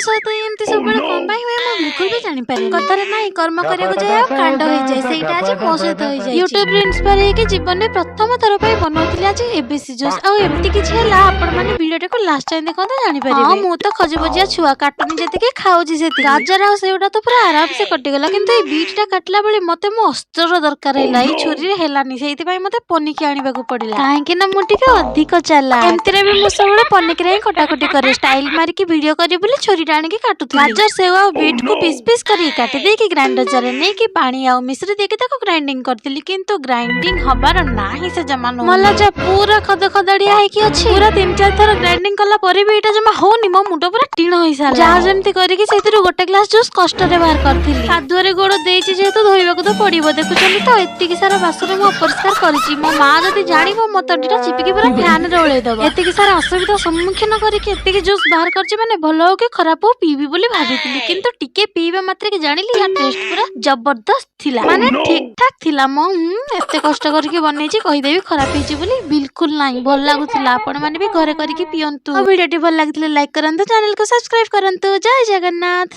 ସହିତ ଏମିତି ସବୁବେଳେ କଣ ପାଇଁ ହୁଏ, ମୁଁ ବିଲକୁଲ ବି ଜାଣିପାରେନି। କଥାରେ ନାହିଁ, କର୍ମ କରିବାକୁ ଯାଏ ଆଉ କାଣ୍ଡ ହେଇଯାଏ। ସେଇଟା ଆଜି ମୋ ସହିତ ହେଇଯାଇଛି। ୟୁଟ୍ୟୁବରେ ଇନ୍ସପାୟାର ହେଇକି ଜୀବନରେ ପ୍ରଥମ ଥର ପାଇଁ ବନଉଥିଲି ଆଜି ଏବିସି ଜୁସ୍, ଆଉ ଏମିତି କିଛି ହେଲା। ଆପଣ ମାନେ ଭିଡିଓଟାକୁ ଲାଷ୍ଟ ଯାଏଁ ଦେଖନ୍ତୁ, ଜାଣିପାରିବେ। ହଁ, ମୁଁ ତ ଖଜବଜିଆ ଛୁଆ, କାଟୁନି ଯେତିକି ଖାଉଛି ସେତିକି। ଗାଜର ଆଉ ସେଉଟା ତ ପୁରା ଆରାମସେ କଟିଗଲା, କିନ୍ତୁ ଏଇ ବିଟ୍ ଟା କାଟିଲା ବେଳେ ମତେ ମୋ ଅସ୍ତ୍ରର ଦରକାର ହେଲା। ଏଇ ଛୁରୀରେ ହେଲାନି, ସେଇଥିପାଇଁ ମତେ ପନିକି ଆଣିବାକୁ ପଡିଲା, କାହିଁକି ନା ମୁଁ ଟିକେ ଅଧିକ ଚାଲା। ଏମିତିରେ ବି ମୁଁ ସବୁବେଳେ ପନିକିରେ ହିଁ କଟାକଟି କରେ। ଷ୍ଟାଇଲ ମାରିକି ଭିଡିଓ କରିବି ବୋଲି ଛୁରୀଟା ଆଣିକି କାଟୁଥିଲି। ଗାଜର, ସେଉ ଆଉ ବିଟ୍ କୁ ପିସ୍ ପିସ୍ କରିକି କାଟି ଦେଇକି ଗ୍ରାଇଣ୍ଡର ଜାରେ ନେଇକି ପାଣି ଆଉ ମିଶ୍ରି ଦେଇକି ତାକୁ ଗ୍ରାଇଣ୍ଡିଙ୍ଗ କରିଥିଲି, କିନ୍ତୁ ଗ୍ରାଇଣ୍ଡିଙ୍ଗ ହବାର ନାହିଁ, ସେ ଜମା ନୁହଁ। ମଲା ଯା, ପୁରା ଖଦ ଖଦଡିଆ ହେଇକି ଅଛି। ପୁରା ତିନି ଚାରି ଥର ଗ୍ରାଇଣ୍ଡିଙ୍ଗ କଲା ପରେ ବି ଏଇଟା ଜମା ହଉନି। ମୋ ମୁଣ୍ଡ ପୁରା ଟିଣ ହେଇସାରିଲା। ଯାହା ଯେମିତି କରିକି ସେଇଥିରୁ ଗୋଟେ ଗ୍ଲାସ ଜୁସ୍ କଷ୍ଟରେ ବାହାର କରିଥିଲି। କାଦୁଅରେ ଗୋଡ ଦେଇଛି ଯେହେତୁ, ଧୋଇବାକୁ ତ ପଡିବ। ଦେଖୁଛନ୍ତି ତ, ଏତିକି ସାରା ବାସନ ମୁଁ ଅପରିଷ୍କାର କରିଛି। ମୋ ମା ଯଦି ଜାଣିବ, ମୋ ତଣ୍ଟିଟା ଚିପିକି ପୁରା ଫ୍ୟାନରେ ଓଳେଇ ଦବ। ଏତିକି ସାରା ଅସୁବିଧା ସମ୍ମୁଖୀନ କରିକି ଏତିକି ଜୁସ୍ ବାହାର କରିଛି ମାନେ ଭଲ ହଉ କି ଖରାପ ହଉ, ପିଇବି ବୋଲି ଭାବିଥିଲି। କିନ୍ତୁ ଟିକେ ପିଇବା ମାତ୍ରକେ ଜାଣିଲି ୟା ଟେଷ୍ଟ ପୁରା ଜବରଦସ୍ତ ଥିଲା, ମାନେ ଠିକ ଠାକ ଥିଲା। ମୁଁ ଏତେ କଷ୍ଟ କରିକି ବନେଇଛି, କହିଦେବି ଖରାପ ହେଇଛି ବୋଲି? ବିଲକୁଲ ନାହିଁ, ଭଲ ଲାଗୁଥିଲା। ଆପଣ ମାନେ ବି ଘରେ କରିକି ପିଅନ୍ତୁ। ଆଉ ଭିଡିଓଟି ଭଲ ଲାଗିଥିଲେ ଲାଇକ୍ କରନ୍ତୁ, ଚ୍ୟାନେଲକୁ ସବସ୍କ୍ରାଇବ କରନ୍ତୁ। ଜୟ ଜଗନ୍ନାଥ।